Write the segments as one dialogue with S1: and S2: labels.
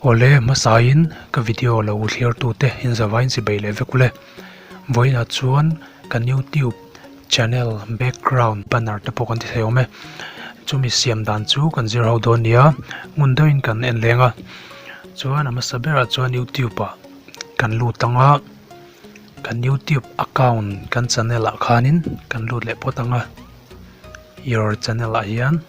S1: Awle hmasain ka video lo thlir tute inzavain chibai leh vek ule. Vawiinah chuan kan youtube channel background banner te pawh kan ti thei awm e. Chumi siam dan chu kan zir ho dawn nia, ngun deuhin kan en leng a. Chuan a hmasa berah chuan youtube ah kan lut ang a, kan youtube account kan channel ah khanin kan lut leh phawt ang a, your channel ah hian.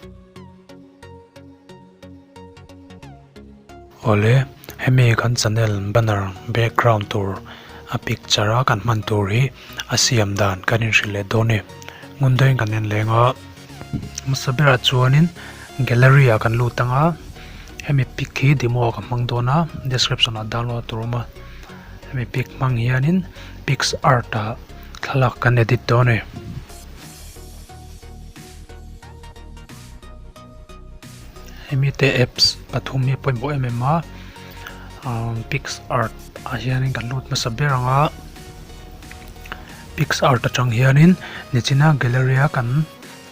S1: Awle, hemi kan channel banner background tur a picture a kan hman tur hi a siam dan kan inhrilh leh dawn a ni. Ngun deuhin kan en leng a, hmasa berah chuanin gallery ah kan lut ang a, hemi pic hi demo ah ka hmang dawn a, description ah download tur a awm a, hemi pic hmang hianin picsart ah thlalak kan edit dawn a ni. Hemi te apps pathum hi a pawimawh em em a umm picsart ah hianin kan lut hmasa ber ang a picsart atang hianin nichina gallery a kan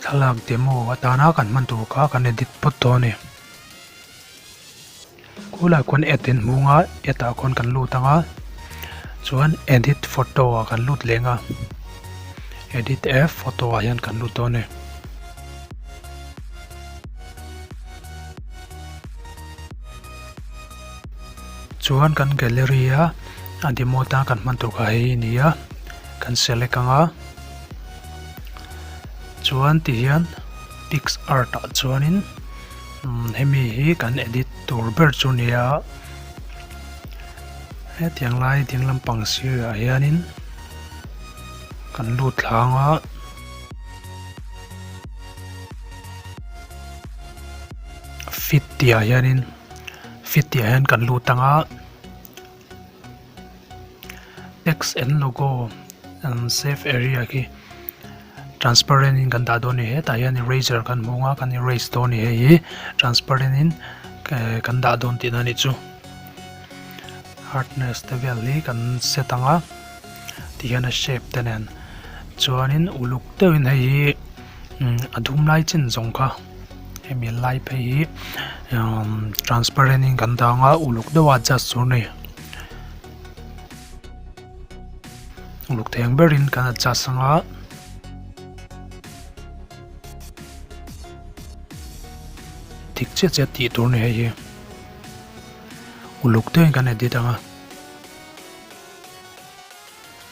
S1: thlalak demo atana kan hman tur kha kan edit phawt dawn a ni khulaiah khuan add in hmung a add ah khuan kan lut ang a chuan edit photo ah kan lut leh ang a edit a photo ah hian kan lut dawn a ni. Chuan kan gallery a a demo atan kan hman tur kha hei a ni a kan select ang a chuan tihian picsart ah chuanin hemi hi kan edit tur ber chu a ni a hetiang lai ding lampang sirah hianin kan lut thlang a. Fit tih ah hianin fit tih ah hian kan lut ang a text and logo save area khi transparent in kan dah dawn a ni hetah hian eraser kan hmu ang a kan erase dawn a ni hei hi transparent in kan dah dawn tihna a nih chu hardness te vel hi kan set ang a tihian a shape te nen chuanin uluk deuhin hei hi a dum lai chin zawng kha hemi lai phei hi transparent in kan dah ang a uluk deuh a adjust tur a ni uluk thei ang berin kan adjust ang a. Dik chiah chiah tih tur a ni hei hi uluk deuhin kan edit ang a.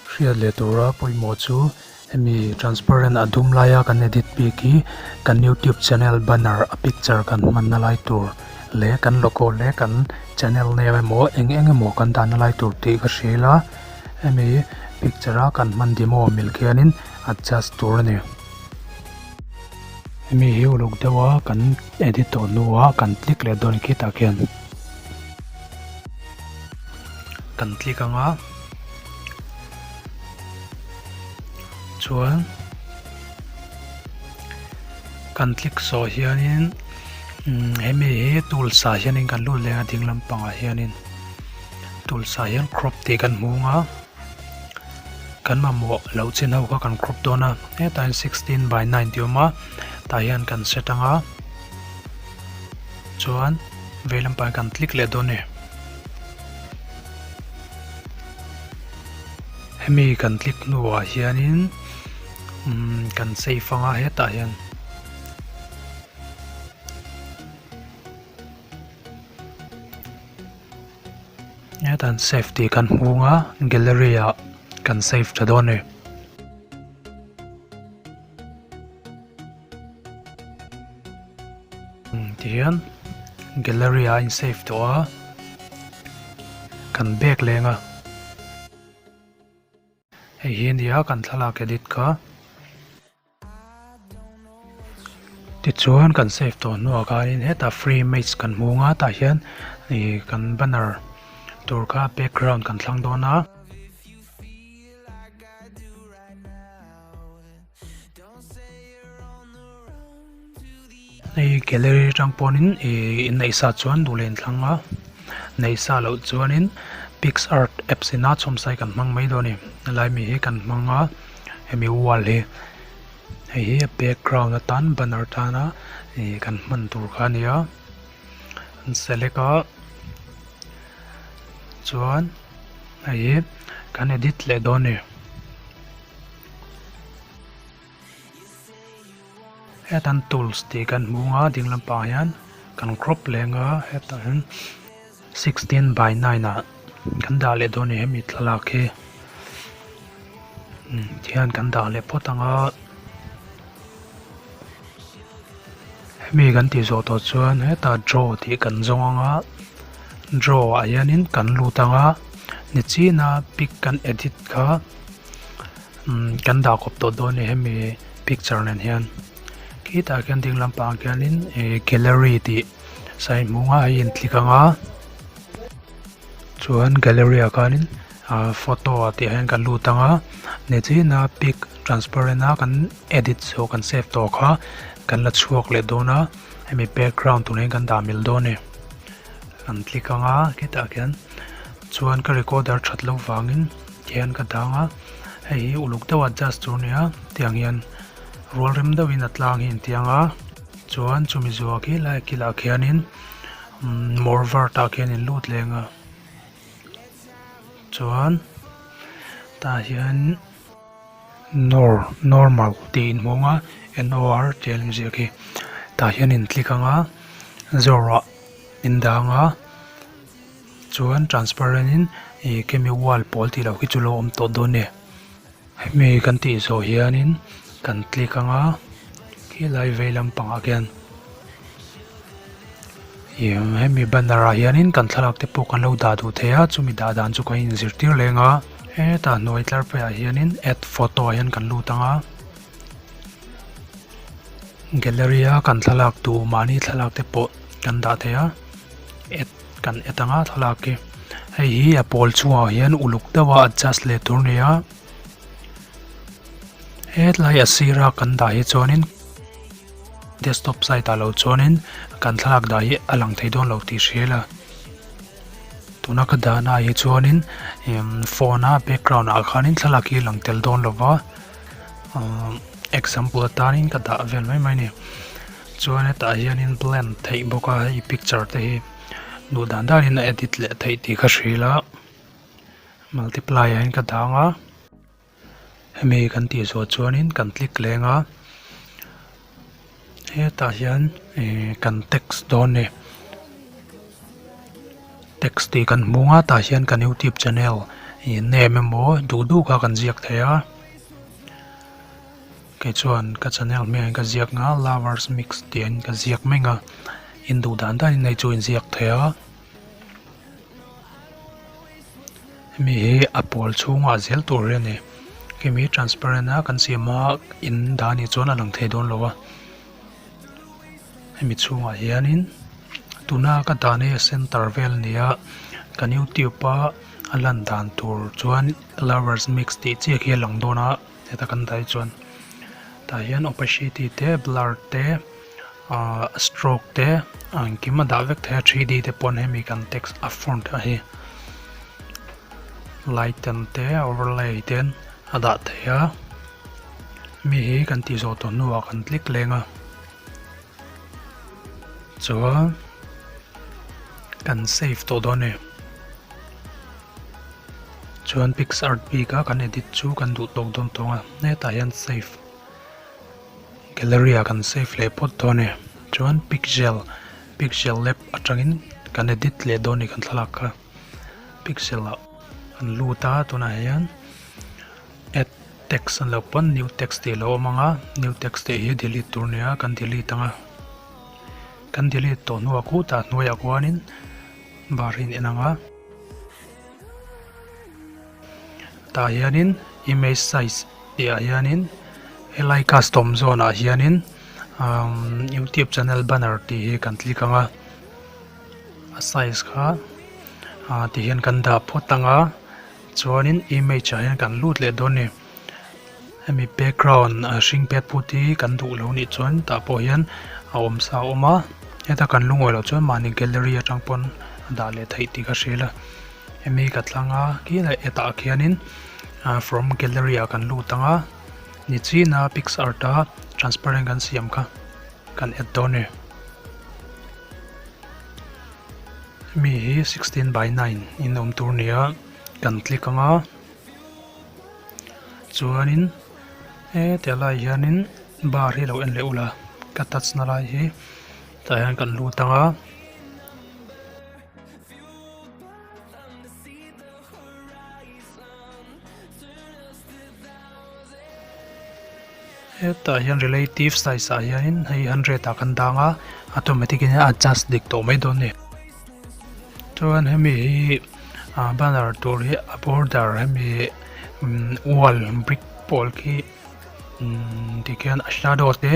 S1: Hriat leh tura pawimawh chu hemi transparent a dum laia kan edit bik hi kan youtube channel banner a picture kan hmanna lai tur leh kan logo leh kan channel name emaw eng eng emaw kan dahna lai tur tih ka hria ila hemi picture a kan hman demo mil khianin adjust tur a ni. Hemi hi uluk deuh a kan edit tawh hnuah kan click leh dawn khitah khian. Kan click ang a chuan kan click zawh hianin hemi hi tools ah hianin kan lut leh a ding lampangah hianin tools ah hian crop tih kan hmu ang a kan mamawh loh chin ho kha kan crop dawn a hetah hian 16:9 tih a awm a tah hian kan set ang a. Chuan vei lampang kan click leh dawn a ni. Hemi kan click hnuah hianin umm kan save anga hetah hian hetah hian save tih kan hmung a gallery ah kan save tha dawn a ni. Tihian gallery ah a in save tawh a kan bag leng a hei hi ania kan thlalak edit kha tichuan kan save tawh hnuah khanin hetah free image kan hmu ang a tah hian ih kan banner tur kha background kan thlang dawn a. Hei gallery atang pawhin ih inneih sa chuan duh leh inthlang a neih sa loh chuanin picsart apps ina chhawmsai kan hmang mai dawn a ni helai mi hi kan hmang a hemi wall hi hei hi a background atan banner atana ih kan hman tur kha a ni a an select a. Chuan hei hi kan edit leh dawn a ni. Hetan tools tih kan hmu ang a ding lampangah hian kan crop leh ang a hetah hian 16:9 ah kan dah leh dawn a ni hemi thlalak hi tihian kan dah leh phawt ang a hemi kan tih zawh tawh chuan hetah draw tih kan zawng ang a draw ah hianin kan lut ang a nichina pic kan edit kha. Umm kan dah kawp tawh dawn a ni hemi picture nen hian khitah khian ding lampangah khianin ih gallery tih sign hmung a hei in click ang a chuan gallery ah khanin ah photo ah tih ah hian kan lut ang a nichina pic transparent a kan edit zawh kan save tawh kha kan la chhuak leh dawn a hemi background tur hian kan dah mil dawn a ni kan click ang a khitah khian chuan ka recorder that loh vangin. Tihian ka dang a, hei hi uluk deuh a adjust tur a nia, tiang hian rual rem deuhin a tlang hi intiang a, chuan chumi zuah khi lai kilah khianin umm mawr var tah khian in lut leng a, chuan tah hian nor normal tih inhmung a N O R tih a inziak hi tah hian in click ang a zawrah in dang a. Chuan transparent in ih khemi wall pawl tih loh khi chu lo awm tawh dawn a ni. Hemi kan tih zawh hianin kan click ang a khilai vei lampangah khian ih hemi banner ah hianin kan thlalak te pawh kan lo dah duh thei a chumi dah dan chu kan inzirtir leng a hetah hnuai tlar pheiah hianin add photo ah hian kan lut ang a gallery a kan thlalak duh mahni thlalak te pawh kan dah thei a add. Kan et anga thlalak hi hei hi a pawl chungah hian uluk deuha adjust leh tur a ni a hetlai a sira kan dah hi chuanin desktop side ah lo chuanin kan thlalak dah hi a lang thei dawn lo tih hria ila tuna ka dahna ah hi chuanin phone a background ah khanin thlalak hi a lang tel dawn lo va ahh example atanin ka dah vel mai mai a ni. Chuan hetah hianin blend theih bawk a hei picture te hi duh dan danin a edit leh theih tih ka hrilh a multiply ah hian ka dang a hemi kan tih zawh chuanin kan click leng a hetah hian ih kan text dawn a ni text tih kan hmung a tah hian kan youtube channel ih name emaw duh duh kha kan ziak thei a. Kei chuan ka channel hming ah ka ziak nga lovers mix tih in ka ziak meng a in duh dan dan in hei chu in ziak thei a hemi hi a pawl chhungah zel tur hi a ni hemi transparent a kan siam a in dah anih chuan a lang thei dawn lo a hemi chhungah hianin tuna ka dan hi a center vel a ni a kan youtube a a lan dan tur chuan lovers mix tih chiah khi a lang dawn a. Heta kan dah hi chuan tah hian opacity te blur te ahh stroke te a engkim a dah vek thei a 3D te pawn hemi kan text a font a hi lighten te overlay ten a dah thei a mi hi kan tih zawh tawh hnuah kan click leng a chuan kan save tawh dawn a ni. Chuan PicsArt bik a kan edit chu kan duh tawk dawn tawng a hetah hian save gallery ah kan save leh phawt dawn a ni chuan pixel pixel lab atangin kan edit leh dawn a ni kan thlalak kha pixel ah kan lut a tunah hian add text an lo pawn new text tih a lo awm ang a new text tih hi delete tur a ni a kan delete ang a kan delete tawh hnuah khutah hnuaiah khuanin bar hi an en ang a. Tah hianin image size tih ah hianin helai custom zone ah hianin umm youtube channel banner tih hi kan click ang a a size kha ah ti hian kan dah phawt ang a chuanin image ah hian kan lut leh dawn a ni hemi background a hring pet phut hi kan duh lo nih chuan tah pawh hian a awm sa a awm a heta kan lungawi loh chuan mahni gallery atang pawn a dah leh theih tih ka hria a. Hemi ka tlang a khi lai hetah khianin ah from gallery ah kan lut ang a nichina picsart a transparent kan siam kha kan add dawn a ni. Mi hi 16 by 9 in awm tur nia kan click ang a chuanin hetia lai hianin bar hi lo en leh ula ka touch na lai hi tah hian kan lut ang a. Hetah hian relative size ah hianin hei 100 ah kan dang a automatic in a adjust dik tawh mai dawn a ni chuan hemi hi ah banner tur hi a border hemi wall brick pawl khi umm tikhian a shadow te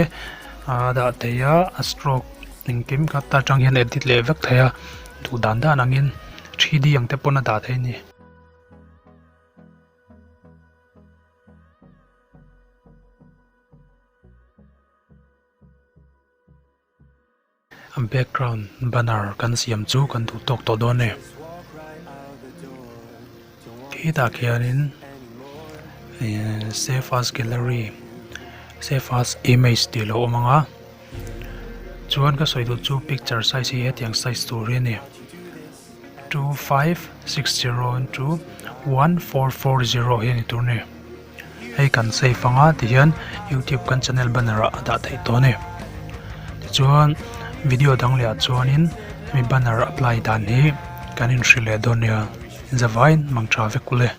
S1: a dah thei a a stroke engkim kha ta tang hian edit leh vek thei a duh dan dan angin 3D ang te pawn a dah thei a ni. A background banner kan siam chu kan duh tawk tawh dawn e. Hetah khianin ehh save as gallery save as image tih alo awm ang a chuan ka sawi duh chu picture size hi hetiang size tur hi a ni. 2560 into 1440 hi a ni tur a ni. Hei kan save anga tihian youtube kan channel banner ah a dah theih tawh a ni. Tichuan video dang leh ah chuanin hemi banner apply dan hi kan inhrilh leh dawn nia. Zavaiin mang tha vek ule.